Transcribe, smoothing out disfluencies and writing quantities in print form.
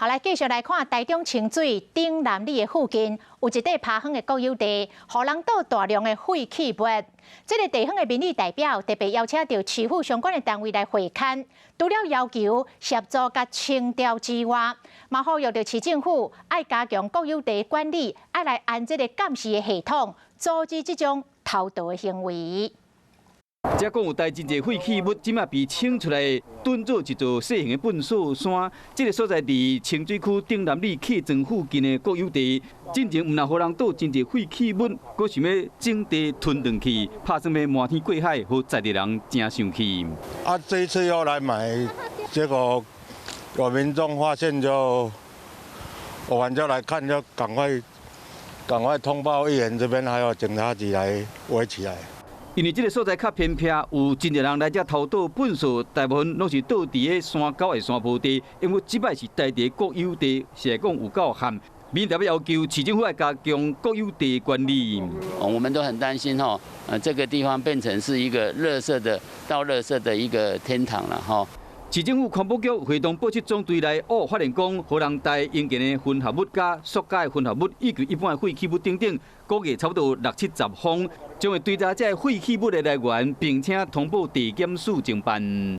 好，來繼續來看台中清水頂南里的附近，有一塊拋荒的國有地，予人倒大量的廢棄物。這个地方的民意代表特別邀請著市府相關的單位來會勘，除了要求協助共清掉之外，嘛呼籲著市政府愛加強國有地管理，愛來安這个監視的系統，阻止這種偷盜的行為。遮講有帶真濟廢棄物，這馬被清出來，囤做一座細型的糞掃山。這个所在佇清水區頂南里客莊附近的國有地，進前毋但予人倒真濟廢棄物，閣想欲整地吞轉去，拍算欲瞞天過海，予在地人誠生氣。啊，這一次又來買，結果有民眾發現就，我們就來看，就趕快趕快通報議員這邊，還有警察局來圍起來。因為這个所在較偏僻，有真濟人來遮偷倒糞掃，大部分攏是倒佇个山溝的山坡地。因為這擺是台地國有地，是來講有夠旱。民代表要求市政府愛加強國有地管理。我們都很擔心吼，這個地方變成是一個垃圾的倒垃圾的一個天堂了吼。市政府環保局會同保七總隊來挖，發現講，予人帶應建的混合物佮塑膠的混合物，以及一般的廢棄物等等，估計差不多六七十方，將會追查這个廢棄物的來源，並且通報地檢署偵辦。